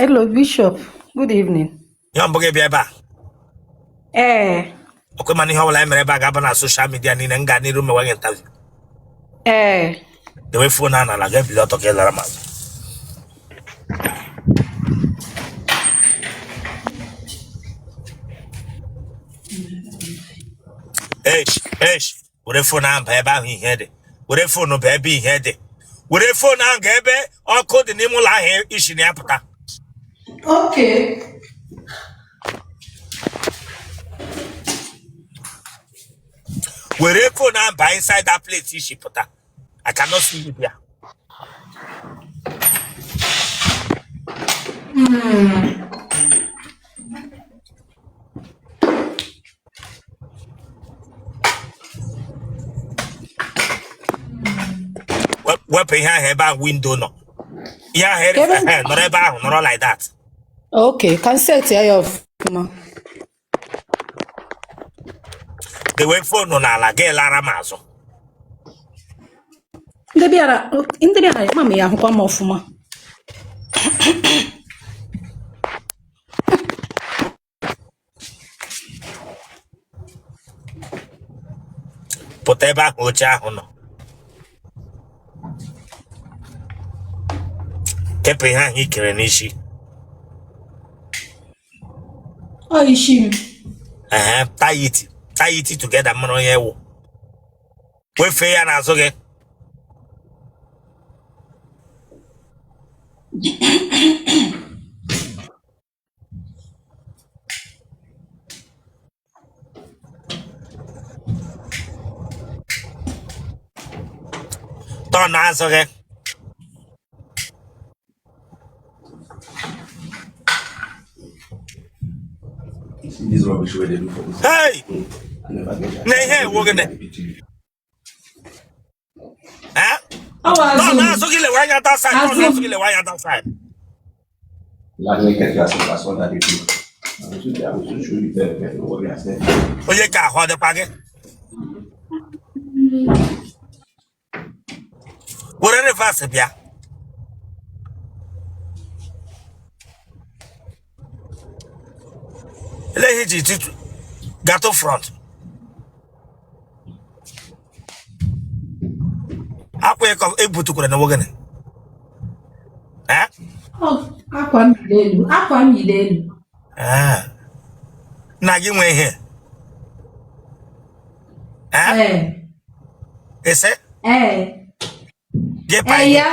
Hello, Bishop. Good evening. Ihe mbụ gị bịa ebe a? Ee. Ọkwa mana ihe ọbụla anyị mere ebe a ga-aba na social media niile. M gaa n'iru mewe gị interview. Ee. Dewe phone a n'ala, ga ebili ọtọ ka ị lara m azụ. Esh, esh, were phone ahụ baa ebe ahụ ihe dị. Were phone baa ebe ihe dị. Were phone ahụ gaa ebe ọkụ dị n'ime ụlọ ahụ i si na ya pụta. Okay. Were phone ahụ baa inside that place i si pụta. I cannot see you there. Wepụ ihe ahụ ebe ahụ window nọ. Ihe ahụ nọrọ ebe ahụ, nọrọ like that. Okay, ka m set ya ọfụma. Dewe phone n'ala, gị lara m azụ. Ndị bịara ma m ya ahụkwa m ọfụma. Pụta ebe ahụ oche ahụ nọ. Kepụ ihe ahụ i kere n'isi. Ọ isi m. Ee, tie it together, mara onye wụ. Wefee ya n'azụ gị. Tọọ n'azụ gị. See this rubbish wey they do for this. Hey! I never get that. Na ihe ewu gịnị? Eh? Ọ bụ azụ Tọọ m. n'azụ gị, lewe anya that side. Tọọ Azụ m. n'azụ gị, lewe anya that side. Like naked yourself, that's what that they do. I will show you there, there, no worry, I said. Onye ka ahụ ọ dịkwa gị? Were reverse bịa. Ele ihe iji tutu gatụ front. Akwa ịkọ ebutukwara na gịnị? Eh? Ọ akwa m yiri elu, akwa m yiri elu. Ah. Na gị nwe ihe. Eh? Ee. Ese? Ee. Gị pa Ee ihe. ya.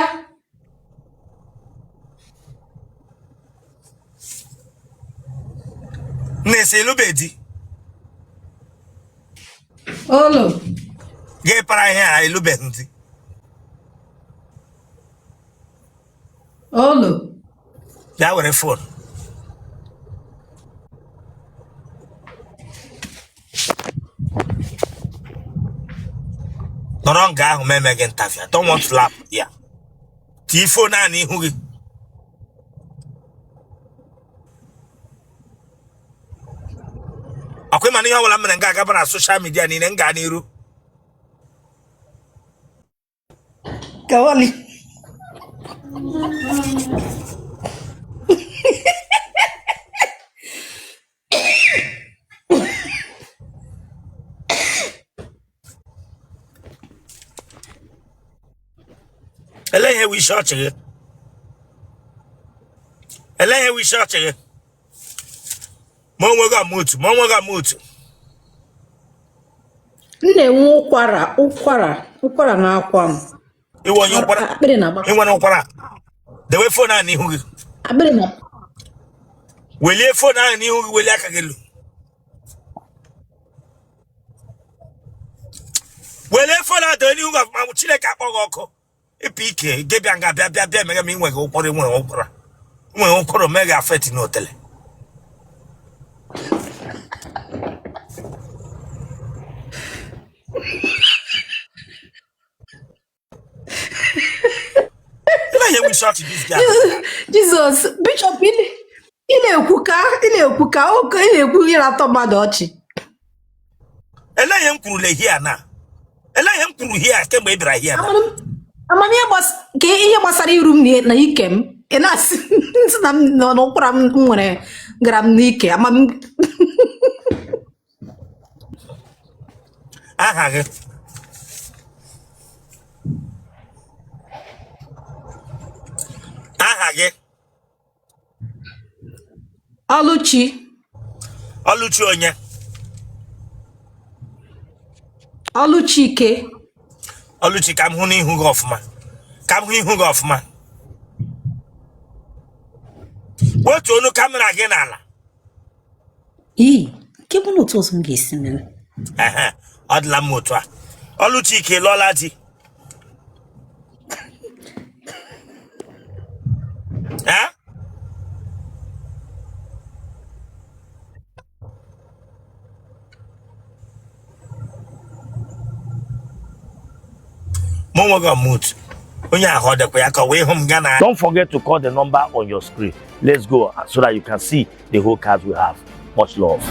Na-ese elube di. Olo. Gị para ihe a elubeghị di. Olo. Bịa were phone. Nọrọ nga ahụ ma eme gị interview. I don't want to laugh here. Tii phone ahụ n'ihu gị. Ọkwa ịma na ihe ọbụla m mere nga agaba na social media niile m gaa n'iru. Kawali. Ele ihe wụ isi ọchị gị? Ele ihe wụ isi ọchị gị? Ma onwe gị ọmụtu, ma onwe gị ọmụtu. M na-enwe ụkwara, ụkwara, ụkwara na-akwa m. Ị wụ onye ụkwara? Akpịrị na-agba. Ị nwere ụkwara? Dewe phone ahụ n'ihu gị. Akpịrị na. Welie phone ahụ n'ihu gị, welie aka gị elu. Welie phone ahụ dewe n'ihu gị ọfụma, Chineke akpọ gị ọkụ. Ịpụ ike gị bịa nga bịa bịa bịa emeghe ma ị nweghị ụkwara, ị nwere ụkwara, ị nwere ụkwara o meghị affect n'otele. Ele ihe wụ isi ọchị this girl? Jizọs, Bishop, ị na-ekwu ka ị na-ekwu ka oke ị na-ekwu ihe na-atọ mmadụ ọchị. Ele ihe m kwuru le here na? Ele ihe m kwuru here kemgbe ị bịara here na? Amamihe ka ihe gbasara iru m na ike m. Ị na-asị sị na m nọ n'ụkwara m nwere gara m n'ike ama m. Aha gị? Aha gị? Ọlụchi. Ọlụchi onye? Ọlụchi Ike. Ọlụchi, ka m hụ n'ihu gị ọfụma, ka m hụ ihu gị ọfụma. Wetuo ọnụ kamera gị n'ala. Ii, nke bụ na otu ọzọ m ga-esi mere. Ehe, ọ dịla mma otu a. Ọlụchi Ike, lụọla di? Eh? Mụ onwe gị mute onye ahụ ọ dịkwa ya ka ọ wee hụ m gaa na. Don't forget to call the number on your screen. Let's go so that you can see the whole cars we have. Much love.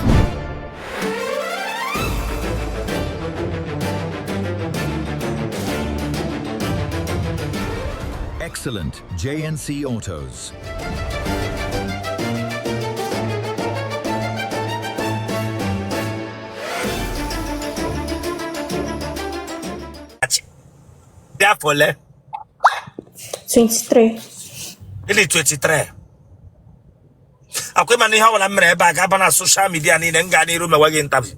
Excellent JNC Autos. Dị afọ ole? 23. Ịdị 23. Akwa ịma na ihe ọbụla m mere ebe a ga-aba na social media niile, m gaa n'iru mewe gị interview.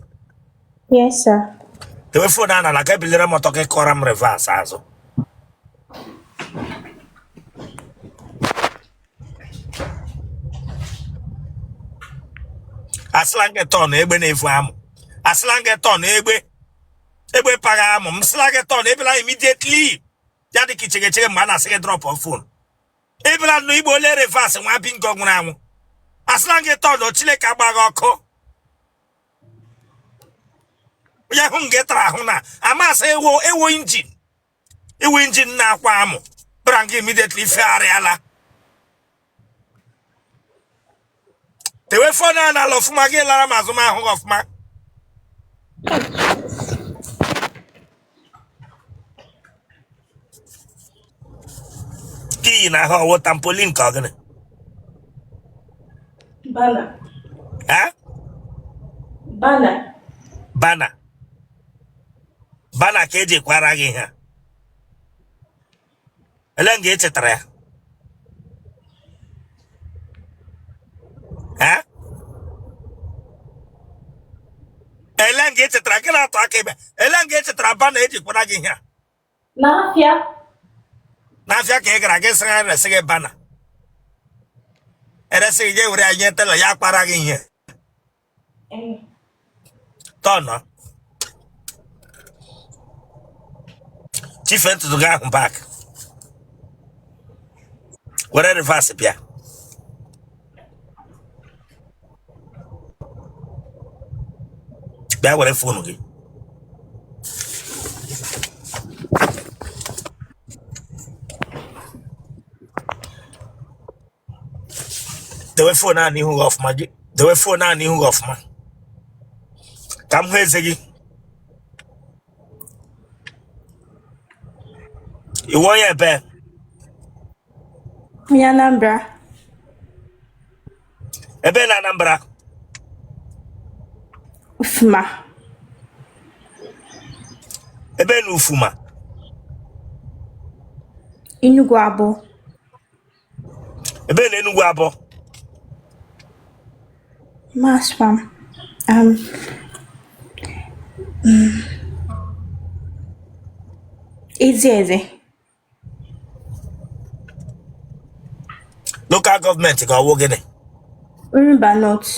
Yes, sir. Tewe phone a n'ala ka ebilere m ọtọ ka kọrọ m reverse azụ. Asịla gị turn, egbe na-efu amụ. Asịla gị turn, egbe egbe paga amụ. M sịla gị turn, ebila immediately. Ya dị ka ichegechege mgbe a na-asị gị drop phone. Ebila nụ igbo ole reverse nwa bingo nwụrụ anwụ. Asịla gị turn, Chineke agbaghị ọkụ. Onye hụ nga tara ahụ na amasị ewo ewo engine iwu engine na-akwa amụ bịara gị immediately fegharịala. Tewe phone a n'ala ọfụma, gị lara m azụ m ahụ gị ọfụma. Ka iyi na ahụ ọwụ tarpaulin ka ọ gịnị? Banner. Eh? Banner. Banner. Banner ka eji kwara gị ihe a. Ele nga echetara ya? Eh? Ele nga echetara gị na-atụ aka ebe? Ele nga echetara banner eji kwara gị ihe a? N'afịa. N'afịa ka ị gara gị sị ha resị gị banner. Eresị gị, jee were ya nye tailor ya kpara gị ihe. Tọnụ chife ntutu gị ahụ back, were reverse bịa. Bịa were phone gị. Dewe phone a n'ihu gị ọfụma. Gị dewe phone a n'ihu gị ọfụma ka m hụ eze gị. Ị wụ onye ebe? Onye Anambra. Ebe na Anambra? Ufuma. Ebe na Ufuma? Enugu Abọ. Ebe na Enugu Abọ? Masfam. Ezi Eze. Local government ka ọ wụ gịnị? Orumba North.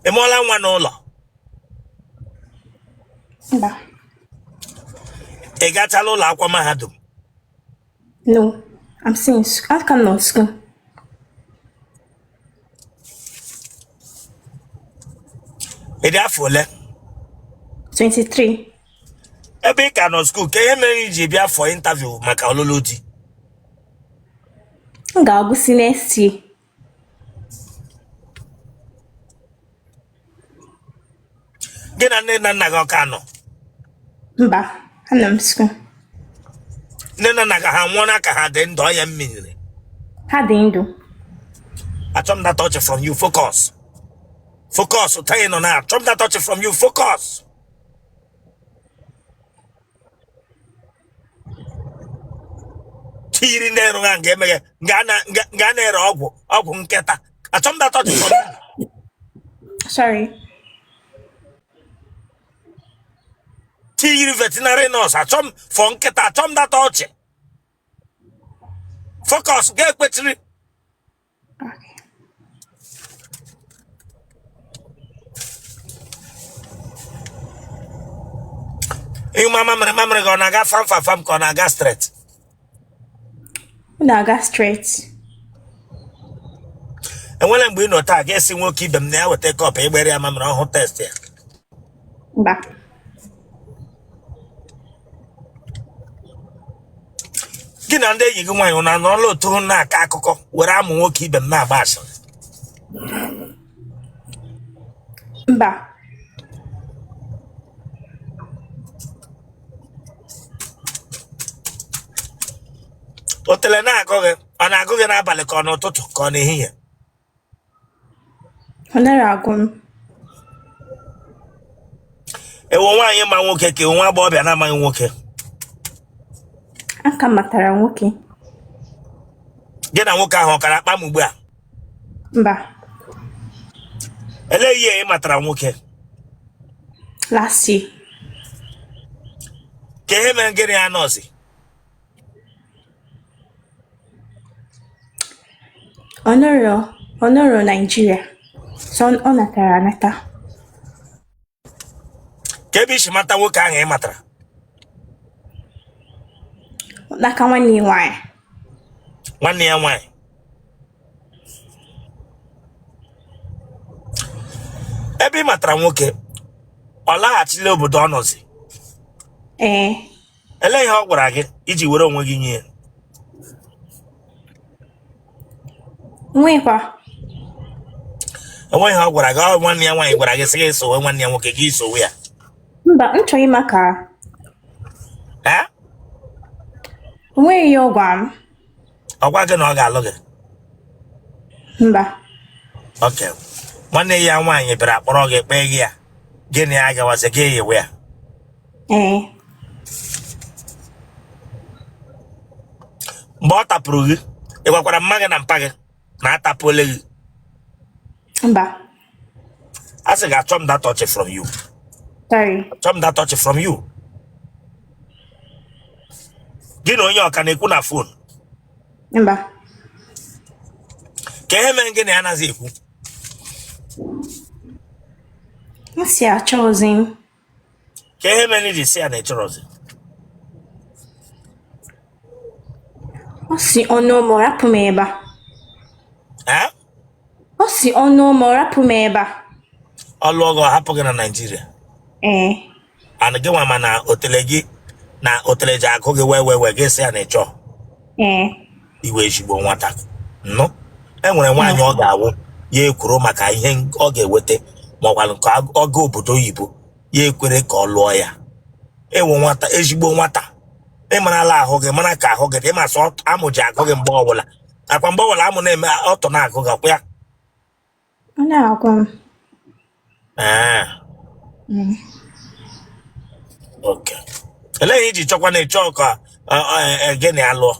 Ị mụọla nwa n'ụlọ? Mba. Ị gachala ụlọ akwụkwọ mahadum? No. I'm still in school. Aka m nọ school. Ị dị afọ ole? 23. Ebe ị ka nọ school, ka ihe mere i ji bịa for interview maka ọlụlụ di? M ga-agụsị next year. Gị na nne na nna gị ọ ka nọ? Mba, anọ m school. Nne na nna gị ha nwụọla ka ha dị ndụ? Ọ ya mmiri. Ha dị ndụ. Achọ m that touch from you. Focus, focus. Ụta ị nọ na achọ m that touch from you. Focus. Tiri ndị rụ ha nga emeghe nga nga na-ere ọgwụ ọgwụ nkịta. Achọ m that touch from you. Sorry. Tiri veterinary nurse. Achọ m fọ nkịta. Achọ m that touch. Focus. Ga-ekpechiri. Okay. Ịnyụ mamịrị, mamịrị gị ọ na-aga fam fam fam ka ọ na-aga straight? Ọ na-aga straight. Enwere mgbe ị nọ taa ga-esi nwoke ibe m na ya weta cup ịgbere ya mamịrị ọhụụ taste ya? Mba. Gị na ndị enyi gị nwaanyị na anọrọla otu na-akọ akụkọ were amụ nwoke ibe m na-agba asịrị? Mba. Otele na-agụ gị, ọ na-agụ gị n'abalị ka ọ n'ụtụtụ ka ọ n'ehihie? Ọ nara agụ m. Ewo nwaanyị ma nwoke ka ewo nwa agbọghọbịa na-amaghị nwoke? Aka m matara nwoke. Gị na nwoke ahụ ọ kara akpa m ugbu a? Mba. Elee ihe ị matara nwoke? Last year. Ka ihe mere gịnị ya nọọsị? Ọ nọrọ Nigeria. So ọ natara anata. Ka ebe isi mata nwoke ahụ ị matara? N'aka nwanne ya nwaanyị. Nwanne ya nwaanyị. Ebe ị matara nwoke, ọ laghachila obodo ọ nọzi? Ee. Elee ihe ọ gwara gị iji were onwe gị nye ya? Nwekwa. Enweghị ihe ọ gwara gị? Ọ nwanne ya nwaanyị gwara gị sị gị sowe nwanne ya nwoke, gị sowe ya? Mba, m chọrọ ịma ka ee? O nweghị ihe ọ gwa m. Ọ gwa gị na ọ ga-alụ gị? Mba. Ok, nwanne ya nwaanyị bịara kpọrọ gị, kpee gị ya, gị na ya gawazi, gị eyewe ya? Ee. Mgbe ọ tapụrụ gị, ị gwakwara mma gị na mpa gị na atapụole gị? Mba. A sị gị achọ m that touch from you. Sorry. Achọ m that touch from you. Gị na onye ọka na-ekwu na phone? Mba. Ka ihe mere gị na ya anaghị ekwu? M si achọghịzi m. Ka ihe mere iji si ya na ị chọrọzi? Ọ si ọnụ ma ọ rapụ m ebe a. Ee? Ọ si ọnụ ma ọ rapụ m ebe a. Ọ lụọ gị, ọ hapụ gị na Naịjirịa? Ee. And gị nwa ma na otele gị na otele ji agụ gị wee wee wee, gị sị ya na ị chọọ? Ee. Ị wụ ezigbo nwata nnụ. E nwere nwaanyị ọ ga-awụ ya ekwuru maka ihe ọ ga-eweta ma ọ kwanụ ka ọ gaa obodo oyibo, ya ekwere ka ọ lụọ ya. Ị wụ nwata, ezigbo nwata. Ị marala ahụ gị, mara ka ahụ gị dị. Ịmasị amụ ji agụ gị mgbe ọbụla akwa mgbe ọbụla amụ na-eme ọtọ na-agụ gị ọkwa ya? Ọ na-agụ m. Ee. Ok, elee ihe iji chọkwa na ịchọ ka gị na ya lụọ?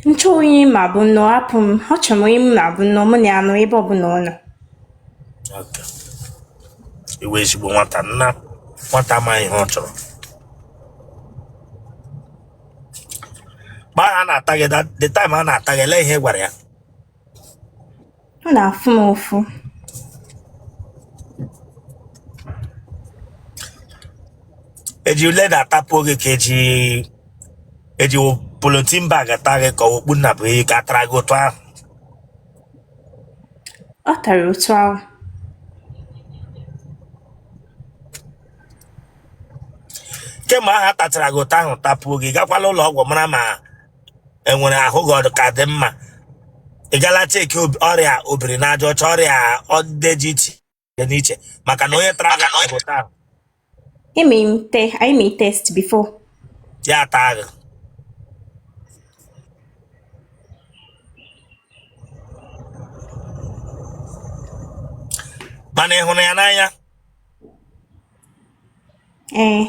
M chọọ onye ma bụ nnọọ hapụ m. Ọ chọrọ m onye m na-abụ nnọọ mụ na ya nọ ebe ọbụla ọ nọ. Okay. Ị wụ ezigbo nwata nna, nwata amaghị ihe ọ chọrọ. Mgbe ahụ a na-ata gị, the time a na-ata gị, elee ihe ị gwara ya? Ọ na-afụ m ụfụ. Eji leather tapuo gị ka eji polythene bag ata gị ka okpu nna bụ eyi ka atara gị otu ahụ? Ọ tara otu ahụ. Kemgbe ahụ a tachara gị otu ahụ tapuo gị, gakwala ụlọ ọgwụ mara ma enwere ahụ gị ọ ka dị mma? Ị gala check ọrịa obiri na aja ọcha, ọrịa ọdị dị iche n'iche, maka na onye tara gị otu ahụ? Eme m te anyị mee test before. Ya ata gị. Mana ị hụrụ ya n'anya? Ee.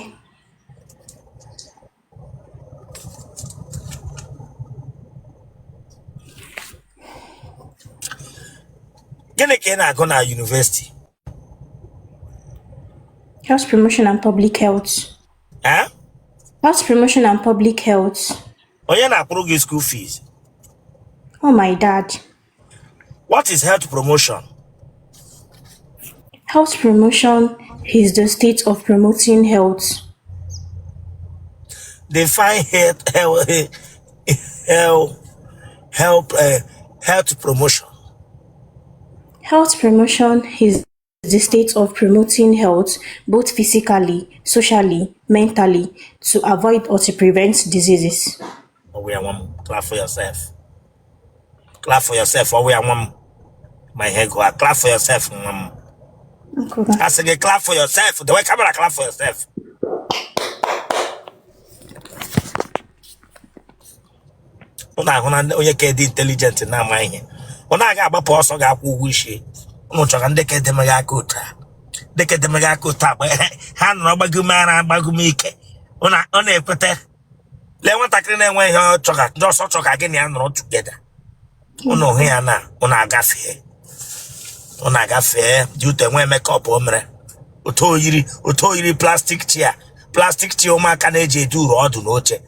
Gịnị ka ị na-agụ na yunivesiti? Health promotion and public health. Eh? Health promotion and public health. Onye na-akwụrụ gị school fees? Oh, my dad. What is health promotion? Health promotion is the state of promoting health. Define health, health, health, health, health promotion. Health promotion is the state of promoting health both physically, socially, mentally, to avoid or to prevent diseases. Ọwụ ya nwa m, clap for yourself. Clap for yourself. Ọwụ ya nwa m. Ma ihe gụa, clap for yourself nwa m. A sị gị clap for yourself. The way camera clap for yourself. Ụnụ ahụ na onye ka dị intelligent na-ama ihe. Ọ na-aga agbapụ ọsọ ga-akwụ ụgwọ isi. Ụnụ chọrọ ndị ka edemeghe aka otu a. Ndị ka edemeghe aka otu a ha nọrọ gbagome ara agbagome ike. Ọ na-ekweta. Lee nwatakịrị na-enwe ihe ọ chọga ndị ọsọ chọga gị na ya nọrọ together. Ụnụ hụ ya na ụnụ agafee. Ụnụ agafee dị ụtọ enwe makeup o mere. Otu oyiri plastic chair. Plastic chair ụmụaka na-eji edu uru ọdụ n'oche.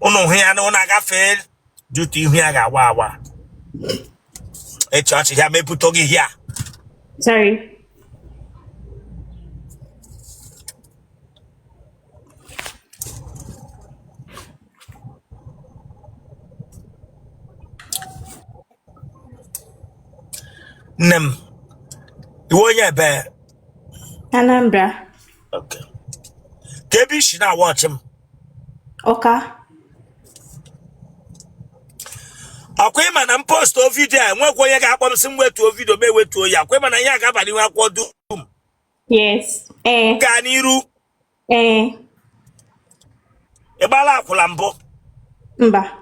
Ụnụ hụ ya na ụnụ agafee dị ụtọ ihu ya ga-awa awa. Echi ọchị ya mepụta gị hịa. Sorry. Nne m, iwe onye ebe? Anambra. Okay. Ka ebe isi na-awa ọchị m? Ọka. Ọkwa ịma na m post vidio a enwekwa onye ga-akpọ m sị m wetuo vidio m ewetuo ya. Ọkwa ịma na ihe a ga-aba n'ihu akwụkwọ dum. Yes. Gaa n'iru. Ị gbaala akwụla mbụ? Mba.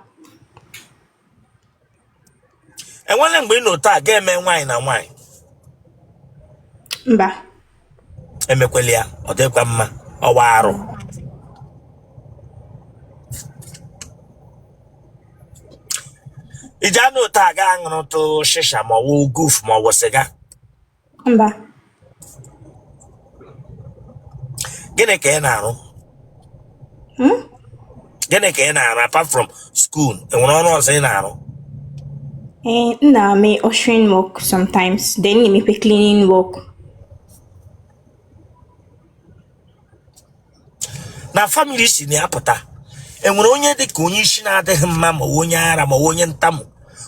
Enwele mgbe ị nọ taa ga-eme nwaanyị na nwaanyị? Mba. Emekwela ya, ọ dịkwa mma, ọwa arụ. Iji anụ ụtọ aga aṅụrụtụ shisha ma ọ wụ guf ma ọ wụ sịga? Mba. Gịnị ka ị na-arụ? Gịnị ka ị na-arụ apart from school? Enwere ọrụ ọzọ ị na-arụ? M na-eme ushering work sometimes, then na-emekwa cleaning work. Na family si na ya pụta, enwere onye dị ka onye isi na-adịghị mma ma ọ onye ara ma ọ onye ntamu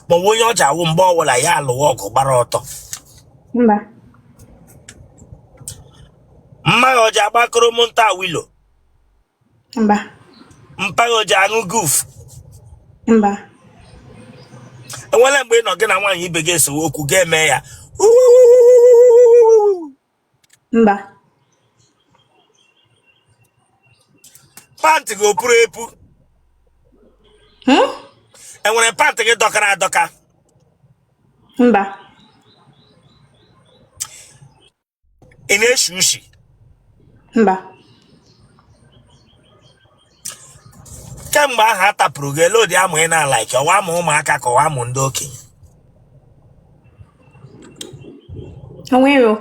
ma ọ onye ọja awụ mgbe ọbụla ya alụwa ọgụ gbara ọtọ? Mba. Mma ọja agbakọrọ m nta wilo? Mba. Mpaghara ọja aṅụ guf? Mba. Enwere mgbe ị nọ gị na nwaanyị ibe gị esewe okwu ga-eme ya? Mba. Pantị gị opuru epu? Enwere pantị gị dọkara adọka? Mba. Ị na-eshi ushi? Mba. Kemgbe ahụ a tapụrụ gị, ele ụdị amụ ị na-alaiki? Ọwa amụ ụmụaka ka ọwa amụ ndị okenye? Onwero.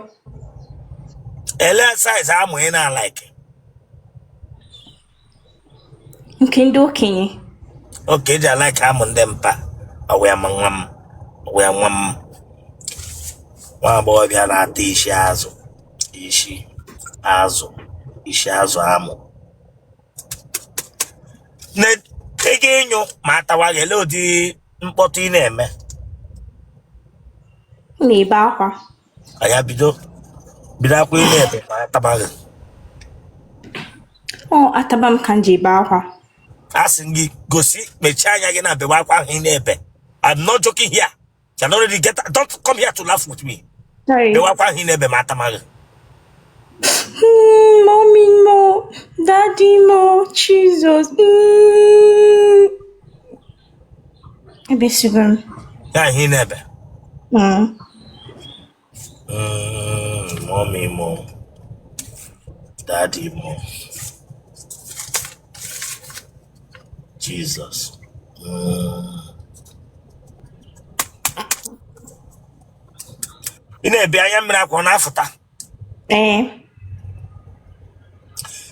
Ele saiz amụ ị na-alaiki? Nke ndị okenye. Oke, eji alaiki amụ ndị mpa. Ọwa ya ma nwa m, ọwa ya nwa m. Nwa agbọghọbịa na-ata isi azụ, isi azụ, isi azụ amụ. Ego ịnyụ ma atawa gị, ele ụdị mkpọtụ ị na-eme? M na-ebe akwa. Anya bido bido akwa ị na-ebe ma ataba gị. Ọ ataba m ka m ji ebe akwa. A sị m gị gosi, mechie anya gị na bewe akwa ahụ ị na-ebe. I'm not joking here. You already get, don't come here to laugh with me. Sorry. Bewe akwa ahụ ị na-ebe ma atama gị. Mommy mo, daddy mo, Jesus. Ebesigo m. Ya ihe ị na-ebe. Mommy mo, daddy mo, Jesus. Ị na-ebe anya mmiri akwa ọ na-afụta? Ee.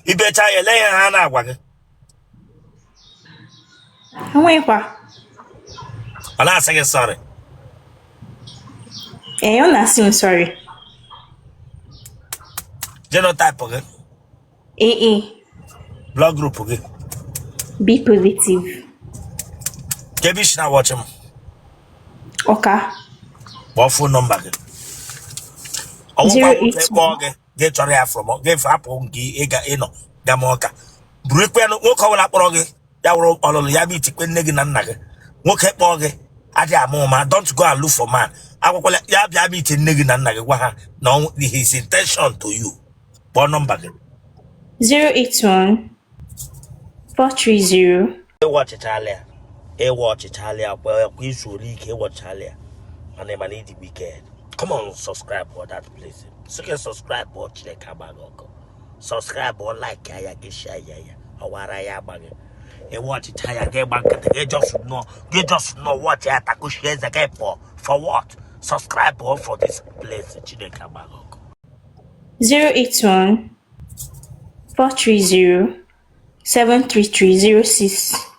I becha ya, ele ihe ha na-agwa gị? Enwekwa. Ọ na-asị gị sorry? Ee, ọ na-asị m sorry. Genotype gị? AA. Blood group gị? B positive. Kee ebe i si na-awatch m? Ọka. Kpọọ phone number gị. Ọnwụkwa nwoke 081. kpọọ gị, gị chọrọ ya from gị hapụ nke ịga ịnọ gama Ọka buru ikpe nwoke ọbụla kpọrọ gị ya wụrụ ọlụlụ ya bụ itikpe nne gị na nna gị. Nwoke kpọọ gị adịghị ama ụma. Don't go and look for man. Agwakwala ya bịa meet nne gị na nna gị, gwa ha na his intention to you. Kpọọ nọmba gị. 081 430. Ịwatchichala ya, ịwatchichala ya kwa kwa izuola ike, ịwatchichala ya, mana ị mana ị dị wicked. Come on, subscribe for that place. Sị gị subscribe ọ, Chineke agba gị ọkụ. Subscribe ọ, like ya, gị share ya, ya ọwara ya agba gị. Ịwatchicha ya, gị gba nkịtị, gị just nọ, gị just nọ watch ya, takushie eze gị pụọ. For what? Subscribe ọ for this place. Chineke agba gị ọkụ. 081 430 73306.